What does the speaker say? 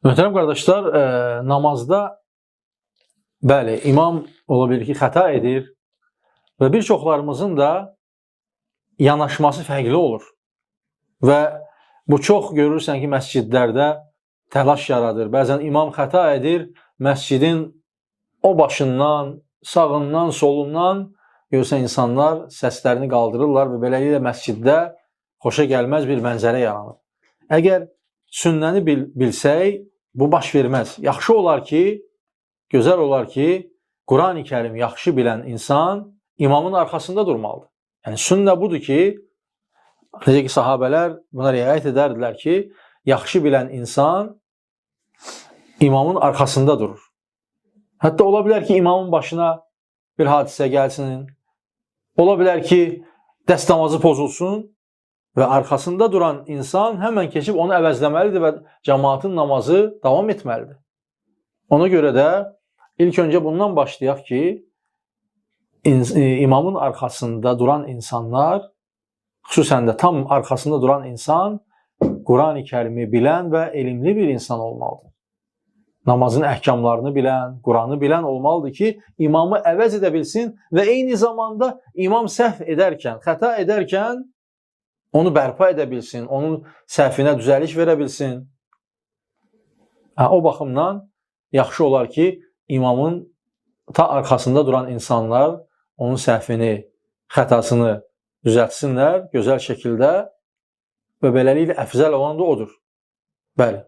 Möhtərəm qardaşlar, namazda bəli, imam ola bilir ki, xəta edir və bir çoxlarımızın da yanaşması fərqli olur. Və bu çox görürsən ki, məscidlərdə təlaş yaradır. Bəzən imam xəta edir, məscidin o başından, sağından, solundan görürsən insanlar səslərini qaldırırlar və beləliklə məsciddə xoşa gəlməz bir mənzərə yaranır. Əgər sünnəni bilsək, bu baş verməz. Yaxşı olar ki, gözəl olar ki, Qurani Kərim yaxşı bilən insan imamın arxasında durmalıdır. Yəni sünnə budur ki, necə ki sahabələr buna riayət edərdilər ki, yaxşı bilən insan imamın arxasında durur. Hətta ola bilər ki, imamın başına bir hadisə gəlsin. Ola bilər ki, dəstəmazı pozulsun və arxasında duran insan həmən keçib onu əvəzləməlidir və cəmaatın namazı davam etməlidir. Ona görə də ilk öncə bundan başlayaq ki, imamın arxasında duran insanlar, xüsusən də tam arxasında duran insan Qurani Kərimi bilən və elmli bir insan olmalıdır. Namazın əhkamlarını bilən, Quranı bilən olmalıdır ki, imamı əvəz edə bilsin və eyni zamanda imam səhv edərkən, xəta edərkən onu bərpa edə bilsin, onun səhvinə düzəliş verə bilsin. Hə, o baxımdan yaxşı olar ki, imamın ta arxasında duran insanlar onun səhvini, xətasını düzəltsinlər gözəl şəkildə və beləliklə əfzəl olan da odur. Bəli.